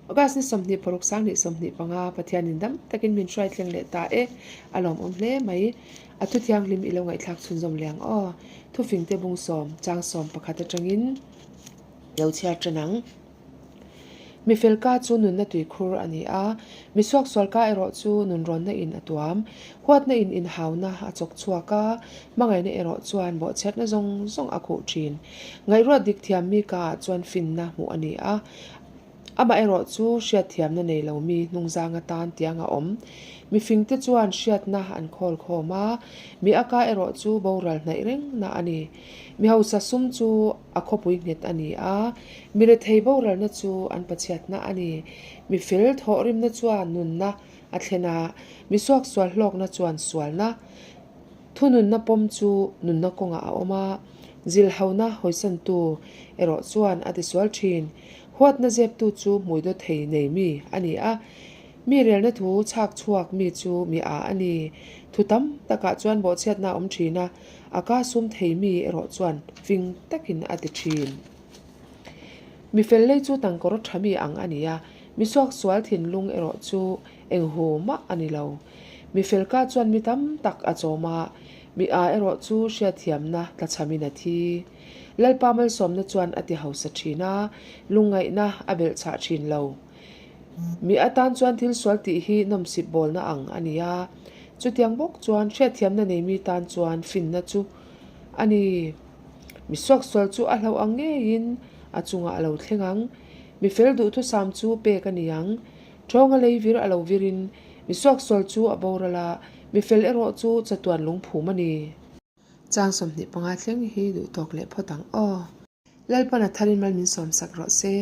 August ni 26 sanghnih 25 Pathianin dam takin min hruai thleng leh ta e, a lawmawm hle mai. A thu thianghlim i lo ngaihthlak chhunzawm leh ang aw. Thufingte bung sawm, chang sawm pakhat atangin lo chhiar tan ang. Mi fel ka chu nunna tuikhur a ni a, mi suaksual ka erawh chu nunrawnna in a tuam. Huatna in inhauna a chawk chhuak a, hmangaihna erawh chuan bawhchhiatna zawng zawng a khuh thin. Ngaihruat dik thiam mi ka ah chuan finna hmuh a ni a, Amaherawh chu hriatthiamna nei lo mi hnungzang atan tiang a awm. Mifingte chuan hriatna an khawl khawm a, mi aka erawh chu boral hnaih rengna a ni. Mi hausa sum chu a khawpui nghet a ni a, mi rethei boralna chu an pachhiatna a ni. Mi fel thawhrimna chuan nunna a thlen a, mi suaksual hlawkna chuan sualna. Thununna pawm chu nunna kawngah a awm a, zilhhauna hawisantu erawh chuan a tisual thin. Huatna zeptu chu hmuidaw thei nei mi a ni a, mi relna thu chhak chhuak mi chu mi a a ni. Thu tam takah chuan bawhchhiatna a awm thin a, a ka sum thei mi erawh chuan fing takin a ti thin. Mi fel lei chu tangkawr tha mi ang a ni a, mi suaksual thinlung erawh chu Eng hu mah a ni lo. Mi felka chuan mi tam tak a chawm a, mi a erawh chu hriatthiamna tlachhamin a thi. Lalpa malsawmna chuan a ti hausa thin a, lungngaihna a belhchhah thin lo. Mi atan chuan thil sual tih hi nawmsip bawlna ang a ni a, chutiang bawk chuan hriatthiamna nei mi tan chuan finna chu a ni. Mi suaksual chu a hlauh ang ngeiin a chungah a lo thleng ang. Mi fel duhthusam chu pek a ni ang. Ṭhawnga lei vir a lo virin mi suaksual chu a boral a, mi fel erawh chu chatuan lungphum a ni. Chang 25 thleng hi duh tawk leh phawt ang aw. Lalpan a tharin mal min sawmsak rawh se.